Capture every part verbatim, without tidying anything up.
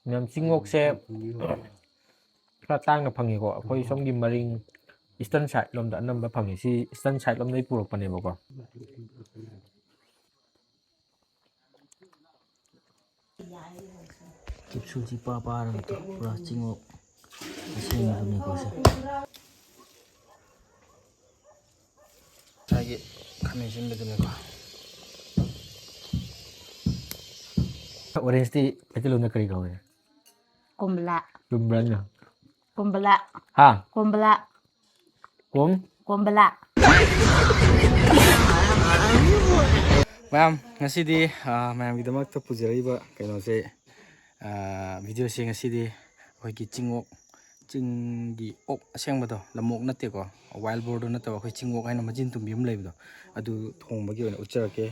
ꯃꯌꯥꯝ, ꯆꯤꯡꯉꯣꯛꯁꯦ ꯈꯔ ꯇꯥꯡꯅ ꯐꯪꯉꯤꯀꯣ꯫ ꯑꯩꯈꯣꯏ ꯁꯣꯝꯒꯤ ꯃꯔꯤꯡ, ꯏꯁꯇꯔꯟ ꯁꯥꯏꯠ ꯂꯣꯝꯗ ꯑꯅꯝꯕ ꯐꯪꯉꯤ꯫ ꯁꯤ ꯏꯁꯇꯔꯟ ꯁꯥꯏꯠ ꯂꯣꯝꯗꯒꯤ ꯄꯨꯔꯛꯄꯅꯦꯕꯀꯣ꯫ ꯀꯦꯞꯁꯨꯜꯁꯤ ꯄꯥ ꯄꯥꯔꯒ ꯇꯧ, ꯄꯨꯔꯥ ꯆꯤꯡꯉꯣꯛ ꯑꯁꯦꯡꯕꯗꯨꯅꯤꯀꯣ ꯁꯦ꯫ ꯉꯁꯥꯏꯒꯤ ꯈꯥꯃꯦꯟ ꯑꯁꯤꯟꯕꯗꯨꯅꯤꯀꯣ꯫ ꯑꯣꯔꯦꯟꯖꯇꯤ ꯃꯩꯇꯩꯂꯣꯟꯗ ꯀꯔꯤ ꯀꯧꯏ? ꯀꯣꯝꯂꯥ꯫ ꯆꯨꯝꯕ꯭ꯔꯥ ꯑꯩꯅ? ꯀꯣꯝꯕꯂꯥ꯫ ꯍꯥ? ꯀꯣꯝꯕꯂꯥ꯫ ꯀꯣꯝ? ꯀꯣꯝꯕꯂꯥ꯫ ꯃꯌꯥꯝ, ꯉꯁꯤꯗꯤ, ꯑꯥ, ꯃꯌꯥꯝꯒꯤꯗꯃꯛꯇ ꯄꯨꯖꯔꯛꯏꯕ ꯀꯩꯅꯣꯁꯦ, ꯑꯥ, ꯚꯤꯗꯤꯑꯣꯁꯦ ꯉꯁꯤꯗꯤ ꯑꯩꯈꯣꯏꯒꯤ ꯆꯤꯡꯑꯣꯛ, ꯆꯤꯡꯒꯤ ꯑꯣꯛ ꯑꯁꯦꯡꯕꯗꯣ, ꯂꯝꯑꯣꯛ ꯅꯠꯇꯦꯀꯣ, ꯋꯥꯏꯜ ꯕꯣꯔꯗꯣ ꯅꯠꯇꯕ, ꯑꯩꯈꯣꯏ ꯆꯤꯡꯑꯣꯛ ꯍꯥꯏꯅ ꯃꯆꯤꯟ ꯇꯨꯝꯕꯤ ꯑꯃ ꯂꯩꯕꯗꯣ, ꯑꯗꯨ ꯊꯣꯡꯕꯒꯤ ꯑꯣꯏꯅ ꯎꯠꯆꯔꯛꯀꯦ꯫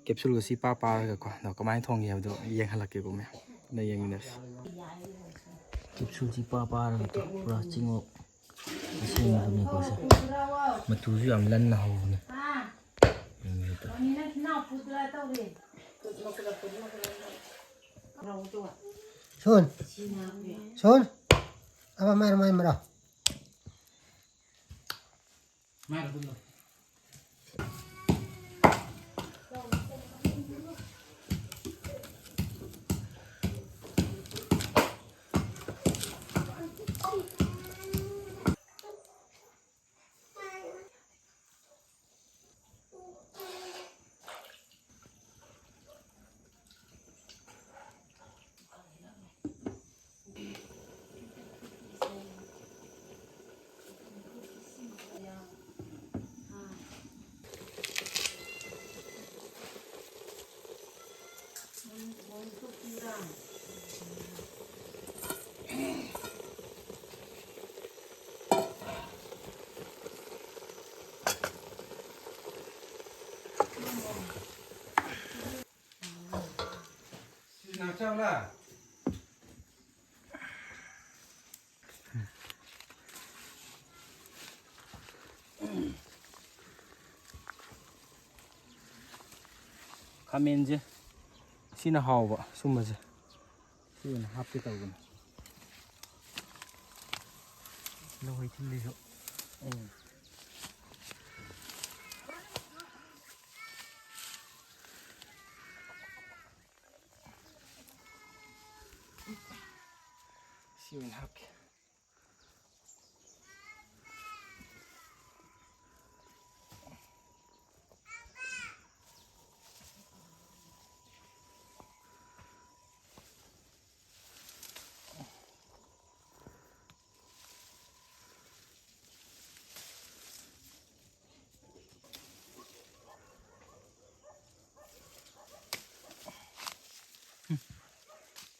ꯀꯦꯞꯁꯨꯜꯒꯁꯤ ꯄꯥ ꯄꯥꯔꯒꯀꯣ, ꯑꯗꯣ ꯀꯃꯥꯏꯅ ꯊꯣꯡꯒꯦ ꯍꯥꯏꯕꯗꯣ ꯌꯦꯡꯍꯜꯂꯛꯀꯦꯀꯣ ꯃꯌꯥꯝ, ꯄꯨꯟꯅ ꯌꯦꯡꯃꯤꯟꯅꯁꯤ꯫ ꯀꯦꯞꯁꯨꯜꯁꯤ ꯄꯥ ꯄꯥꯔꯒꯀꯣ, ꯄꯨꯔꯥ ꯆꯤꯡꯑꯣꯛ ꯑꯁꯦꯡꯕꯗꯨꯅꯤꯀꯣ ꯁꯦ꯫ ꯃꯇꯨꯁꯨ ꯌꯥꯝ ꯂꯟꯅ ꯍꯧꯕꯅꯦ꯫ ꯌꯦꯡꯉꯨ꯫ ꯁꯨꯟ꯫ ꯁꯨꯟ꯫ ꯑꯕ ꯃꯥꯏꯔ ꯃꯥꯏ ꯃꯔꯥ꯫ ꯈꯥꯃꯦꯟꯁꯦ ꯁꯤꯅ ꯍꯥꯎꯕ, ꯁꯨꯝꯕꯁꯦ꯫ ꯁꯤ ꯑꯣꯏꯅ ꯍꯥꯞꯀꯦ ꯇꯧꯕꯅꯤ꯫ ꯂꯧꯍꯩ ꯊꯤꯜꯂꯤꯁꯨ꯫ ꯎꯝ꯫ ꯁꯤ ꯑꯣꯏꯅ ꯍꯥꯞꯀꯦ꯫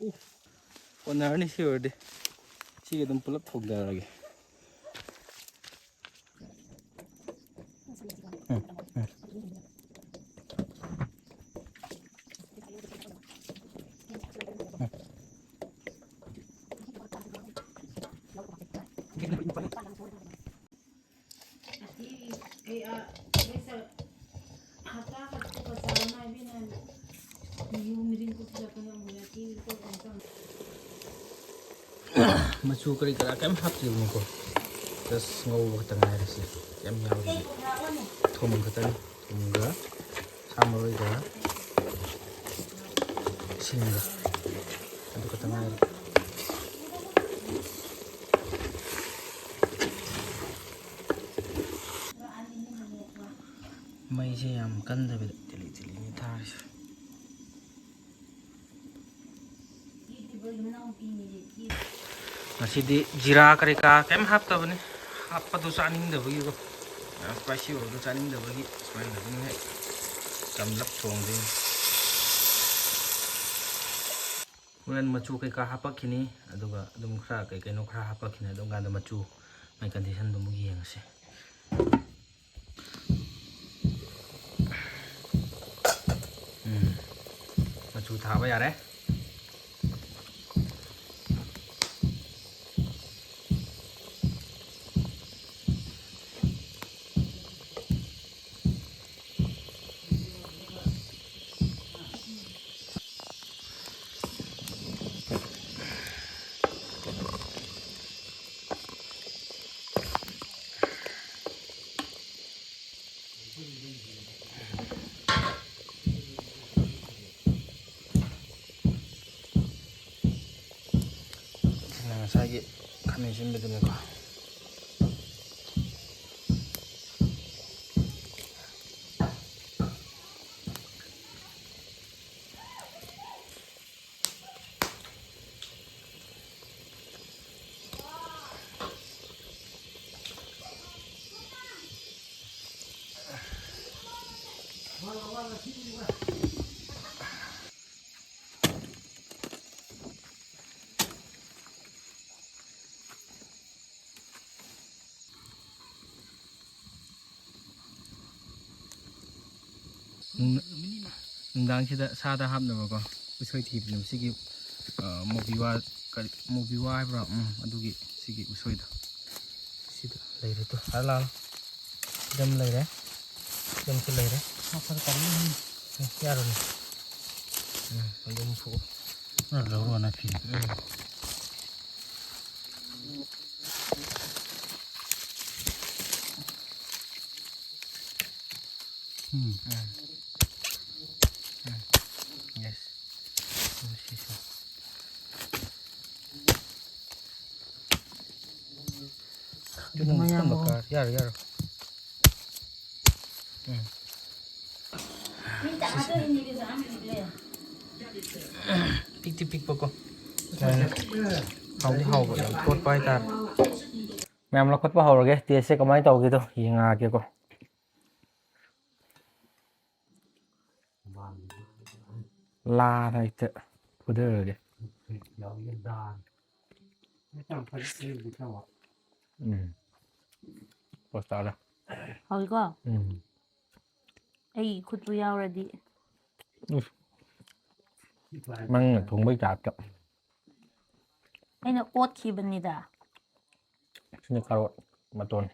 ꯎ, ꯀꯣꯟꯅꯔꯅꯤ ꯁꯤ ꯑꯣꯏꯔꯗꯤ꯫ ꯁꯤꯒ ꯑꯗꯨꯝ ꯄꯨꯂꯞ ꯊꯣꯡꯗꯔꯒꯦ꯫ ꯎꯝ, ꯎꯝ꯫ ꯃꯆꯨ ꯀꯔꯤ ꯀꯔꯥ ꯀꯩꯝ ꯍꯥꯞꯇ꯭ꯔꯤꯕꯅꯤꯀꯣ꯫ Just ꯉꯧꯕ ꯈꯛꯇ ꯉꯥꯏꯔꯦ ꯁꯤ꯫ ꯀꯩꯝ ꯌꯥꯎꯗꯦ꯫ ꯊꯨꯝ ꯈꯛꯇꯅꯤ꯫ ꯊꯨꯝꯒ ꯁꯥ ꯃꯔꯣꯏꯒ ꯏꯁꯤꯡꯒ ꯑꯗꯨ ꯈꯛꯇ ꯉꯥꯏꯔꯦ꯫ ꯃꯩꯁꯦ ꯌꯥꯝ ꯀꯟꯗꯕꯤꯗ ꯊꯤꯂꯤ ꯊꯤꯂꯤꯅꯤ ꯊꯥꯔꯤꯁꯦ꯫ ꯉꯁꯤꯗꯤ ꯖꯤꯔꯥ ꯀꯔꯤ ꯀꯔꯥ ꯀꯩꯝ ꯍꯥꯞꯇꯕꯅꯤ꯫ ꯍꯥꯞꯄꯗꯣ ꯆꯥꯅꯤꯡꯗꯕꯒꯤꯀꯣ꯫ ꯌꯥꯝ spicy ꯑꯣꯏꯕꯗꯣ ꯆꯥꯅꯤꯡꯗꯕꯒꯤ ꯁꯨꯃꯥꯏꯅ ꯑꯗꯨꯝ ꯍꯦꯛ ꯆꯝꯂꯞ ꯊꯣꯡꯗꯣꯏꯅꯤ꯫ ꯍꯣꯔꯦꯟ ꯃꯆꯨ ꯀꯩꯀꯥ ꯍꯥꯞꯄꯛꯈꯤꯅꯤ, ꯑꯗꯨꯒ ꯑꯗꯨꯝ ꯈꯔ ꯀꯩ ꯀꯩꯅꯣ ꯈꯔ ꯍꯥꯞꯄꯛꯈꯤꯅꯤ, ꯑꯗꯨꯝ ꯀꯥꯟꯗ ꯃꯆꯨ ꯃꯥꯏ conditionꯗꯨ ꯑꯃꯨꯛ ꯌꯦꯡꯉꯁꯤ꯫ ꯎꯝ, ꯃꯆꯨ ꯊꯥꯕ ꯌꯥꯔꯦ꯫ ꯉꯁꯥꯏꯒꯤ ꯈꯥꯃꯦꯟ ꯑꯁꯤꯟꯕꯗꯨꯅꯤꯀꯣ꯫ ꯅꯨꯡ-, ꯅꯨꯡꯗꯥꯡꯁꯤꯗ ꯁꯥꯗ ꯍꯥꯞꯅꯕꯀꯣ ꯎꯁꯣꯏ ꯊꯤꯕꯅꯦꯕ꯫ ꯁꯤꯒꯤ, ꯑ, ꯃꯧꯕꯤ ꯋꯥ, ꯀꯔꯤ, ꯃꯧꯕꯤ ꯋꯥ ꯍꯥꯏꯕ꯭ꯔꯥ? ꯎꯝ, ꯑꯗꯨꯒꯤ ꯁꯤꯒꯤ ꯎꯁꯣꯏꯗꯣ꯫ ꯁꯤꯗ ꯂꯩꯔꯦ ꯇꯨ꯫ ꯑꯥ, ꯂꯥꯛꯑꯣ꯫ ꯁꯤꯗ ꯑꯃ ꯂꯩꯔꯦ꯫ ꯁꯤꯗ ꯑꯃꯁꯨ ꯂꯩꯔꯦ꯫ ꯃꯈꯜ ꯀꯔꯤ? ꯎꯝ, ꯌꯥꯔꯣꯏꯅꯦ꯫ ꯎꯝ, ꯑꯗꯨꯝ ꯐꯨ꯫ ꯂꯧꯔꯣ ꯅꯥꯄꯤ꯫ ꯎꯝ꯫ ꯎꯝ꯫ ꯎꯝ꯫ ꯎꯝ꯫ Yes꯫ ꯎꯝ, ꯁꯤꯁꯨ꯫ ꯑꯗꯨꯝ ꯃꯌꯥꯝ ꯊꯝꯕ ꯃꯑꯣꯡ꯫ ꯀꯥ-, ꯌꯥꯔꯣꯏ, ꯌꯥꯔꯣꯏ꯫ ꯎꯝ꯫ ꯄꯤꯛꯇꯤ ꯄꯤꯛꯄꯀꯣ꯫ ꯁꯨꯃꯥꯏꯅ ꯍꯥꯎꯗꯤ ꯍꯥꯎꯕ, ꯌꯥꯝ ꯊꯣꯠꯄ ꯍꯥꯏꯇꯥꯔꯦ꯫ ꯃꯌꯥꯝ ꯂꯧꯈꯠꯄ ꯍꯧꯔꯒꯦ, taste ꯁꯦ ꯀꯃꯥꯏꯅ ꯇꯧꯒꯦꯗꯣ ꯌꯦꯡꯉꯛꯑꯒꯦꯀꯣ꯫ ꯂꯥꯗ ꯍꯦꯛꯇ ꯐꯨꯊꯔꯒꯦ꯫ ꯎꯝ꯫ ꯄꯣꯁ ꯇꯥꯔꯦ꯫ ꯍꯥꯎꯏꯀꯣ? ꯎꯝ꯫ ꯑꯩ ꯈꯨꯠꯄꯨ ꯌꯥꯎꯔꯗꯤ꯫ ꯎꯁ꯫ ꯅꯪꯅ ꯊꯣꯡꯕꯩ ꯇꯥꯏꯞꯇ꯫ ꯑꯩꯅ ꯑꯣꯠꯈꯤꯕꯅꯤꯗ꯫ ꯁꯤꯅ ꯀꯥꯔꯣꯠ ꯃꯇꯣꯟ꯫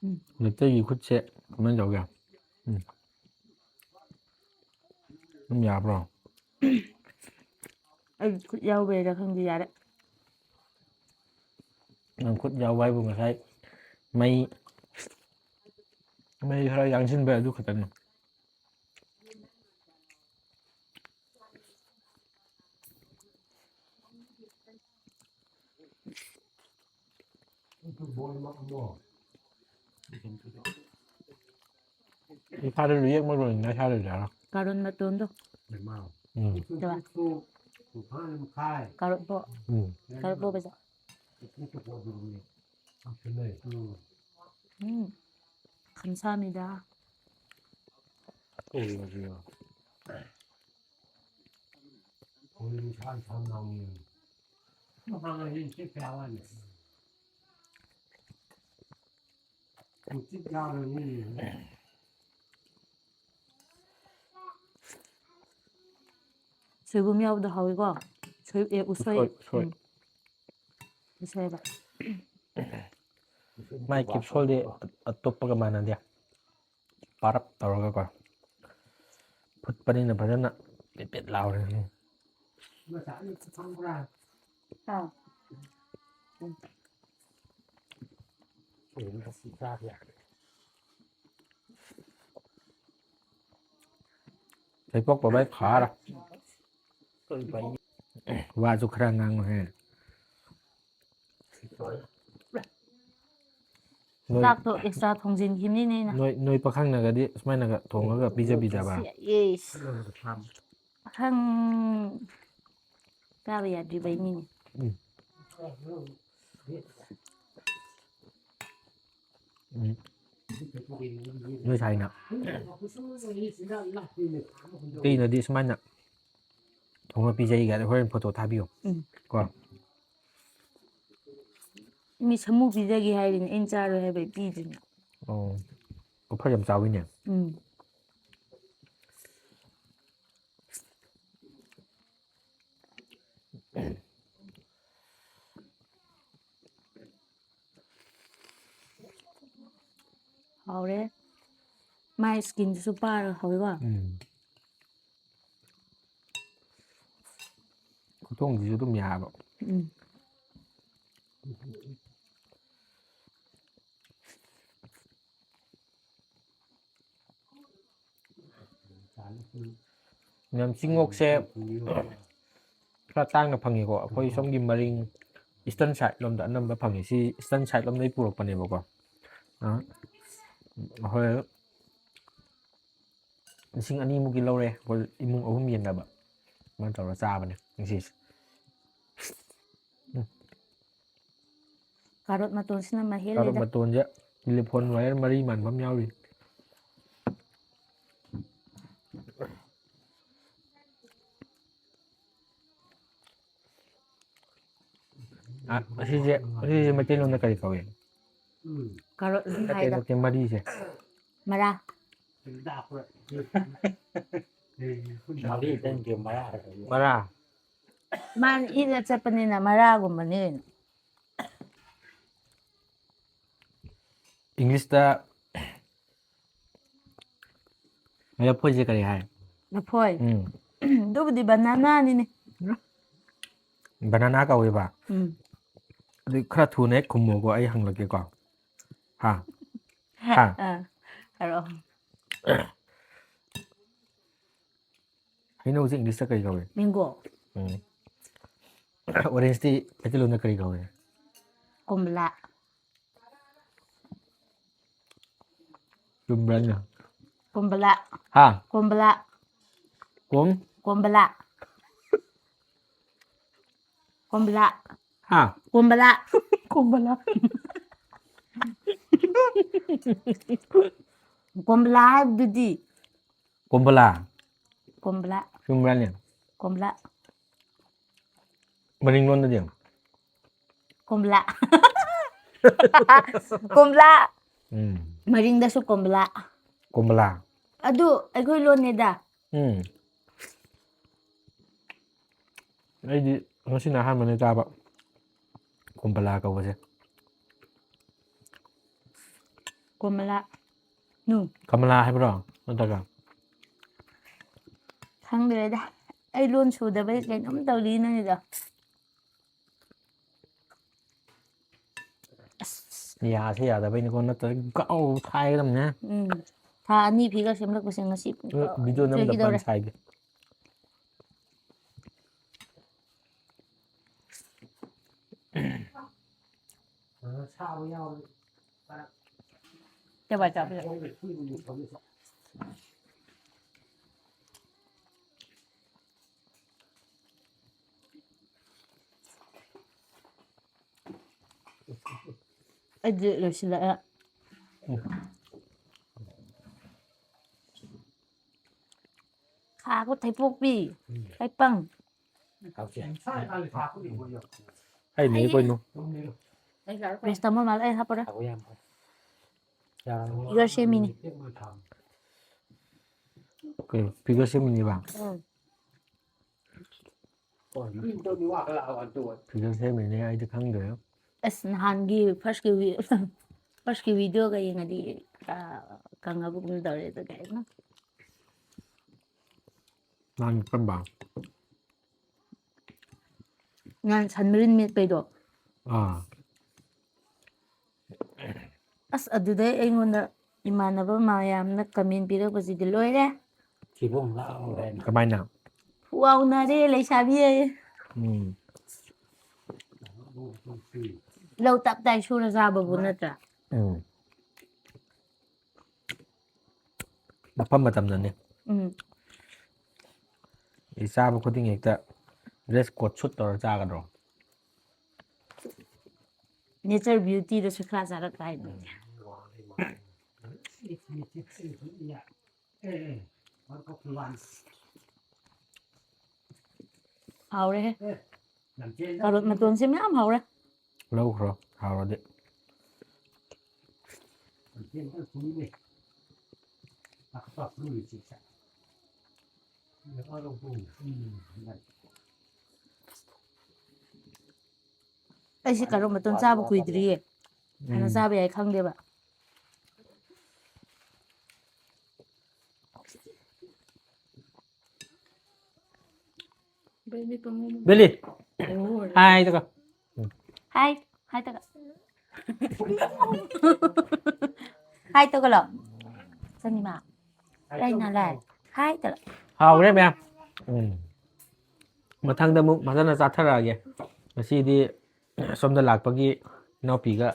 ꯎꯝ꯫ ꯃꯩꯇꯩꯒꯤ ꯈꯨꯠꯁꯦ ꯀꯃꯥꯏꯅ ꯇꯧꯒꯦ? ꯎꯝ꯫ ꯑꯗꯨꯝ ꯌꯥꯕ꯭ꯔꯣ? ꯑꯩ ꯈꯨꯠ ꯌꯥꯎꯕꯩꯔꯥ ꯈꯪꯗꯦ, ꯌꯥꯔꯦ꯫ ꯅꯪ ꯈꯨꯠ ꯌꯥꯎꯕ ꯍꯥꯏꯕꯨ ꯉꯁꯥꯏ ꯃꯩ ꯃꯩ ꯈꯔ ꯌꯥꯡꯁꯤꯟꯕ ꯑꯗꯨ ꯈꯛꯇꯅꯤ꯫ ꯏꯁꯥꯗꯁꯨ ꯌꯦꯛ ꯃꯔꯣꯏꯅ ꯏꯁꯥꯗꯁꯨ ꯌꯥꯔꯣ꯫ ꯀꯥꯔꯣꯟ ꯃꯇꯣꯟꯗꯣ꯫ ꯎꯝ꯫ ꯀꯥꯔꯣꯠ ꯄꯣ꯫ ꯎꯝ꯫ ꯀꯥꯔꯣꯠ ꯄꯣꯕꯁꯦ꯫ ꯎꯝ꯫ ꯈꯝꯁꯥꯃꯤꯗ꯫ ꯁꯣꯏꯕꯨꯝ ꯌꯥꯎꯕꯗꯣ ꯍꯥꯎꯋꯤꯀꯣ꯫ ꯁꯣꯏ-, ꯑꯦ, ꯎꯁꯣꯏ꯫ ꯎꯁꯣꯏ, ꯎꯁꯣꯏ꯫ ꯎꯝ꯫ ꯎꯁꯣꯏꯕ꯫ ꯃꯥꯏ ꯀꯦꯞꯁꯣꯜꯗꯤ ꯑꯇꯣꯞꯄꯒ ꯃꯥꯟꯅꯗꯦ꯫ ꯄꯥꯔꯞ ꯇꯧꯔꯒꯀꯣ꯫ ꯐꯨꯠꯄꯅꯤꯅ ꯐꯖꯅ ꯄꯦꯠ ꯄꯦꯠ ꯂꯥꯎꯔꯦ꯫ ꯑꯥ꯫ ꯊꯩꯕꯣꯛ ꯕꯕꯥꯏ ꯈꯥꯔ꯫ ꯋꯥꯁꯨ ꯈꯔ ꯉꯥꯡꯉꯨꯍꯦ꯫ ꯅꯣꯏ, ꯆꯥꯛꯇꯣ ꯑꯦꯛꯁꯇ꯭ꯔꯥ ꯊꯣꯡꯖꯤꯟꯈꯤꯕꯅꯤꯅꯦ ꯑꯩꯅ꯫ ꯅꯣꯏ, ꯅꯣꯏ ꯄꯥꯈꯪꯅꯒꯗꯤ ꯁꯨꯃꯥꯏꯅꯒ ꯊꯣꯡꯉꯒ ꯄꯤꯖꯕꯤꯗꯕ? ꯌꯦꯁ꯫ ꯄꯥꯈꯪ ꯆꯥꯕ ꯌꯥꯗ꯭ꯔꯤꯕꯩꯅꯤꯅꯦ꯫ ꯎꯝ꯫ ꯎꯝ꯫ ꯅꯣꯏ ꯁꯥꯏꯅ꯫ ꯅꯨꯄꯤꯅꯗꯤ ꯁꯨꯃꯥꯏꯅ ꯊꯣꯡꯉ ꯄꯤꯖꯩ ꯀꯥꯏꯅ ꯍꯣꯔꯦꯟ ꯐꯣꯇꯣ ꯊꯥꯕꯤꯌꯨ꯫ ꯎꯝ꯫ ꯀꯣ꯫ ꯃꯤ ꯁꯃꯨ ꯄꯤꯖꯒꯦ ꯍꯥꯏꯔꯤꯅꯦ, ꯑꯩꯅ ꯆꯥꯔꯣꯏ ꯍꯥꯏꯕꯩ ꯄꯤꯗ꯭ꯔꯤꯅꯦ꯫ ꯑꯣ꯫ ꯑꯣꯐꯔ ꯌꯥꯝ ꯆꯥꯎꯋꯤꯅꯦ꯫ ꯎꯝ꯫ ꯍꯥꯎꯔꯦ꯫ ꯃꯥꯏ ꯏꯁꯀꯤꯟꯗꯨꯁꯨ ꯄꯥꯔꯒ ꯍꯥꯎꯋꯤꯀꯣ꯫ ꯎꯝ꯫ ꯊꯣꯡꯁꯤꯁꯨ ꯑꯗꯨꯝ ꯌꯥꯕ꯫ ꯎꯝ꯫ ꯌꯥꯝ ꯆꯤꯡꯉꯣꯛꯁꯦ ꯈꯔ ꯇꯥꯡꯅ ꯐꯪꯉꯤꯀꯣ꯫ ꯑꯩꯈꯣꯏ ꯁꯣꯝꯒꯤ ꯃꯔꯤꯡ ꯏꯁꯇꯔꯟ ꯁꯥꯏꯠ ꯂꯣꯝꯗ ꯑꯅꯝꯕ ꯐꯪꯉꯤ꯫ ꯁꯤ ꯏꯁꯇꯔꯟ ꯁꯥꯏꯠ ꯂꯣꯝꯗꯒꯤ ꯄꯨꯔꯛꯄꯅꯦꯕꯀꯣ꯫ ꯑ, ꯍꯣꯏ, ꯂꯤꯁꯤꯡ ꯑꯅꯤꯃꯨꯛꯀꯤ ꯂꯧꯔꯦ꯫ ꯑꯩꯈꯣꯏ ꯏꯃꯨꯡ ꯑꯍꯨꯝ ꯌꯦꯟꯅꯕ ꯑꯗꯨꯃꯥꯏꯅ ꯇꯧꯔꯒ ꯆꯥꯕꯅꯦ ꯉꯁꯤꯁꯦ꯫ ꯀꯥꯔꯣꯠ ꯃꯇꯣꯟꯁꯤꯅ ꯀꯥꯔꯣꯠ ꯃꯍꯦꯜꯂꯤꯗ꯫ ꯃꯇꯣꯟꯁꯦ ꯇꯦꯂꯤꯐꯣꯟ ꯋꯥꯌꯔ ꯃꯔꯤ ꯃꯥꯟꯕ ꯑꯃ ꯌꯥꯎꯔꯤ꯫ ꯑ, ꯑꯁꯤꯁꯦ ꯑꯁꯤꯁꯦ ꯃꯩꯇꯩꯂꯣꯟꯗ ꯀꯔꯤ ꯀꯧꯏ? ꯀꯥꯔꯣꯠ ꯅꯠꯇꯦ ꯍꯥꯏꯗ꯫ ꯅꯠꯇꯦ, ꯃꯔꯤꯁꯦ꯫ ꯃꯔꯥ꯫ ꯃꯔꯥ꯫ ꯃꯥꯅ ꯏꯗ ꯆꯠꯄꯅꯤꯅ ꯃꯔꯥꯒꯨꯝꯕꯅꯤ ꯀꯩꯅꯣ꯫ ꯏꯪꯂꯤꯁꯇ ꯂꯐꯣꯏꯁꯦ ꯀꯔꯤ ꯍꯥꯏ? ꯂꯐꯣꯏ꯫ ꯎꯝ꯫ ꯑꯗꯨꯕꯨꯗꯤ ꯕꯅꯥꯅꯥꯅꯤꯅꯦ꯫ ꯕꯅꯥꯅꯥ ꯀꯧꯋꯦꯕ꯫ ꯎꯝ꯫ ꯑꯗꯨ ꯈꯔ ꯊꯨꯅ ꯍꯦꯛ ꯈꯨꯝꯃꯣꯀꯣ, ꯑꯩ ꯍꯪꯂꯛꯀꯦꯀꯣ꯫ ꯍꯥ? ꯍꯥ? ꯑꯥ, ꯍꯥꯏꯔꯛꯑꯣ꯫ ꯍꯩꯅꯧꯁꯦ ꯏꯪꯂꯤꯁꯇ ꯀꯔꯤ ꯀꯧꯏ? ꯃꯦꯡꯒꯣ꯫ ꯎꯝ꯫ ꯑꯣꯔꯦꯟꯖꯇꯤ ꯃꯩꯇꯩꯂꯣꯟꯗ ꯀꯔꯤ ꯀꯧꯏ? ꯀꯣꯝꯂꯥ꯫ ꯆꯨꯝꯕ꯭ꯔꯥꯅꯦ? ꯀꯣꯝꯕꯂꯥ꯫ ꯍꯥ? ꯀꯣꯝꯕꯂꯥ꯫ ꯀꯣꯝ? ꯀꯣꯝꯕꯂꯥ꯫ ꯀꯣꯝꯕꯂꯥ꯫ ꯍꯥ? ꯀꯣꯝꯕꯂꯥ꯫ ꯀꯣꯝꯕꯂꯥ꯫ ꯀꯣꯝꯕꯂꯥ ꯍꯥꯏꯕꯗꯨꯗꯤ꯫ ꯀꯣꯝꯕꯂꯥ꯫ ꯀꯣꯝꯕꯂꯥ꯫ ꯆꯨꯝꯕ꯭ꯔꯥꯅꯦ? ꯀꯣꯝꯕꯂꯥ꯫ ꯃꯅꯤꯡꯂꯣꯝꯗꯗꯤ? ꯀꯣꯝꯂꯥ꯫ ꯀꯣꯝꯂꯥ꯫ ꯎꯝ꯫ ꯃꯔꯤꯡꯗꯁꯨ ꯀꯣꯝꯂꯥ꯫ ꯀꯣꯝꯕꯂꯥ꯫ ꯑꯗꯨ ꯑꯩꯈꯣꯏ ꯂꯣꯟꯅꯦꯗ꯫ ꯎꯝ꯫ ꯑꯩꯗꯤ ꯉꯁꯤꯅ ꯑꯍꯥꯟꯕꯅꯦ ꯆꯥꯕ ꯀꯣꯝꯕꯂꯥ ꯀꯧꯕꯁꯦ꯫ ꯀꯣꯝꯂꯥ꯫ ꯅꯨ꯫ ꯀꯃꯂꯥ ꯍꯥꯏꯕ꯭ꯔꯣ? ꯅꯠꯇ꯭ꯔꯒ? ꯈꯪꯗ꯭ꯔꯦꯗ꯫ ꯑꯩ ꯂꯣꯟ ꯁꯨꯗꯕꯩ ꯀꯩꯅꯣꯝ ꯇꯧꯔꯤ ꯅꯪꯒꯤꯗꯣ꯫ ꯑꯁ, ꯌꯥꯁꯦ ꯌꯥꯗꯕꯩꯅꯤꯀꯣ, ꯅꯠꯇ꯭ꯔꯗꯤ ꯒꯥꯎ ꯊꯥꯏꯒꯗꯕꯅꯦ꯫ ꯎꯝ꯫ ꯊꯥ ꯑꯅꯤ ꯐꯤꯒꯔ ꯁꯦꯝꯂꯛꯄꯁꯦ ꯉꯁꯤ ꯚꯤꯗꯤꯑꯣ ꯅꯝꯕꯗ ꯆꯠꯈꯤꯗꯧꯔꯦ꯫ ꯄꯟ ꯁꯥꯏꯒꯦ꯫ ꯁꯥꯕ ꯌꯥꯎꯔꯤ꯫ ꯀꯦꯕꯥ ꯆꯥꯕ꯫ ꯑꯩꯗꯤ ꯂꯣꯏꯁꯤꯜꯂꯛꯑꯦ꯫ ꯈꯥꯕ ꯊꯩꯄꯣꯛꯄꯤ꯫ ꯊꯩꯄꯪ꯫ ꯍꯩꯅꯤ ꯀꯩꯅꯣ꯫ ꯄꯦꯁ ꯇꯝꯕ ꯃꯥꯜꯂꯦ, ꯑꯩ ꯍꯥꯞꯄꯔꯣꯏ꯫ ꯊꯥꯎ ꯌꯥꯝ ꯐꯩ꯫ ꯐꯤꯒꯔ ꯁꯦꯝꯃꯤꯅꯤ꯫ ꯀꯩꯅꯣ ꯐꯤꯒꯔ ꯁꯦꯝꯃꯤꯅꯦꯕ꯫ ꯎꯝ꯫ ꯐꯤꯒꯔ ꯁꯦꯝꯃꯤꯅꯦ ꯑꯩꯗꯤ ꯈꯪꯗ꯭ꯔꯦ꯫ ꯑꯁ, ꯅꯍꯥꯟꯒꯤ ꯐꯥꯔꯁꯀꯤ ꯐꯥꯔꯁꯀꯤ ꯚꯤꯗꯤꯑꯣꯒ ꯌꯦꯡꯉꯗꯤ, ꯑ, ꯀꯪꯉꯕꯒꯨꯝ ꯇꯧꯔꯦ ꯑꯗꯨ ꯀꯩꯅꯣ꯫ ꯅꯍꯥꯟ ꯀꯔꯝꯕ? ꯅꯍꯥꯟ ꯁꯟꯃꯔꯤꯟ ꯃꯦꯠꯄꯩꯗꯣ꯫ ꯑꯥ꯫ ꯑꯁ, ꯑꯗꯨꯗꯩ ꯑꯩꯉꯣꯟꯗ ꯏꯃꯥꯟꯅꯕ ꯃꯌꯥꯝꯅ ꯀꯃꯦꯟ ꯄꯤꯔꯛꯄꯁꯤꯗꯤ ꯂꯣꯏꯔꯦ꯫ ꯊꯤꯕꯣꯡ ꯂꯥꯎꯔꯦ꯫ ꯀꯃꯥꯏꯅ? ꯋꯥꯎꯅꯔꯦ ꯂꯩꯁꯥꯕꯤ ꯑꯌꯦ꯫ ꯎꯝ꯫ ꯂꯧ ꯇꯞꯇꯥꯏ ꯁꯨꯔ ꯆꯥꯕꯕꯨ ꯅꯠꯇ꯭ꯔꯥ? ꯎꯝ꯫ ꯃꯐꯝ ꯃꯇꯝꯗꯅꯤ꯫ ꯎꯝ꯫ ꯑꯩ ꯆꯥꯕ ꯈꯨꯗꯤꯡ ꯍꯦꯛꯇ ꯗ꯭ꯔꯦꯁ ꯀꯣꯠ ꯁꯨꯠ ꯇꯧꯔ ꯆꯥꯒꯗ꯭ꯔꯣ? ꯅꯦꯆꯔ ꯕ꯭ꯌꯨꯇꯤꯗꯁꯨ ꯈꯔ ꯆꯥꯔꯛꯄ ꯍꯥꯏꯗꯨꯅꯤ꯫ ꯍꯥꯎꯔꯦꯍꯦ꯫ ꯀꯥꯔꯣꯠ ꯃꯇꯣꯟꯁꯦ ꯃꯌꯥꯝ ꯍꯥꯎꯔꯦ꯫ ꯂꯧꯈ꯭ꯔꯣ ꯍꯥꯎꯔꯗꯤ꯫ ꯑꯩꯁꯦ ꯀꯥꯔꯣꯠ ꯃꯇꯣꯟ ꯆꯥꯕ ꯀꯨꯏꯗ꯭ꯔꯤꯌꯦ꯫ ꯍꯥꯟꯅ ꯎꯝ꯫ ꯆꯥꯕ ꯌꯥꯏ ꯈꯪꯗꯦꯕ꯫ ꯕꯦꯂꯤ꯫ ꯍꯥꯏꯗꯒ꯫ ꯍꯥꯏ ꯍꯥꯏ ꯇꯒ꯫ ꯍꯥꯏ ꯇꯒꯂꯣ꯫ ꯆꯅꯤꯃ꯫ ꯀꯩꯅ ꯂꯥꯏ꯫ ꯍꯥꯏ ꯇꯒ꯫ ꯍꯥꯎꯔꯦ ꯃꯌꯥꯝ꯫ ꯎꯝ꯫ ꯃꯊꯪꯗ ꯑꯃꯨꯛ ꯐꯖꯅ ꯆꯥꯊꯔꯛꯑꯒꯦ꯫ ꯉꯁꯤꯗꯤ ꯁꯣꯝꯗ ꯂꯥꯛꯄꯒꯤ ꯏꯅꯥꯎꯄꯤꯒ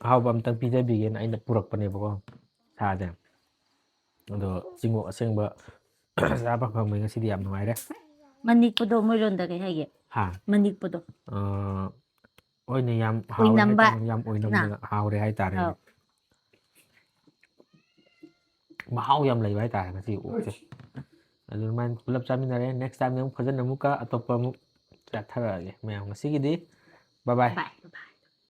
ꯑꯍꯥꯎꯕ ꯑꯝꯇꯪ ꯄꯤꯖꯕꯤꯒꯦꯅ ꯑꯩꯅ ꯄꯨꯔꯛꯄꯅꯦꯕꯀꯣ꯫ ꯁꯥꯁꯦ꯫ ꯑꯗꯣ ꯆꯤꯡꯉꯨ ꯑꯁꯦꯡꯕ ꯆꯥꯕ ꯐꯪꯕꯩ ꯉꯁꯤꯗꯤ ꯌꯥꯝ ꯅꯨꯡꯉꯥꯏꯔꯦ꯫ ꯃꯅꯤꯛꯄꯗꯣ ꯃꯣꯏꯔꯣꯟꯗ ꯀꯩ ꯍꯥꯏꯒꯦ? ꯍꯥ꯫ ꯃꯅꯤꯛꯄꯗꯣ꯫ ꯑ, ꯑꯣꯏꯅ ꯌꯥꯝ ꯍꯥꯎꯋꯦ ꯑꯣꯏꯅꯝꯕ꯫ ꯍꯥꯏꯇꯥꯔꯦ, ꯌꯥꯝ ꯑꯣꯏꯅꯝꯗꯅ ꯍꯥꯎꯔꯦ ꯍꯥꯏꯇꯥꯔꯦ꯫ ꯑꯧ꯫ ꯃꯍꯥꯎ ꯌꯥꯝ ꯂꯩꯕ ꯍꯥꯏꯇꯥꯔꯦ ꯉꯁꯤ ꯑꯣꯛꯁꯦ꯫ ꯑꯗꯨꯃꯥꯏꯅ ꯄꯨꯂꯞ ꯆꯥꯃꯤꯟꯅꯔꯦ꯫ Next time ꯑꯃꯨꯛ ꯐꯖꯅ ꯑꯃꯨꯛꯀ ꯑꯇꯣꯞꯄ ꯑꯃꯨꯛ ꯆꯥꯊꯔꯛꯑꯒꯦ ꯃꯌꯥꯝ꯫ ꯉꯁꯤꯒꯤꯗꯤ bye bye꯫ Bye, bye꯫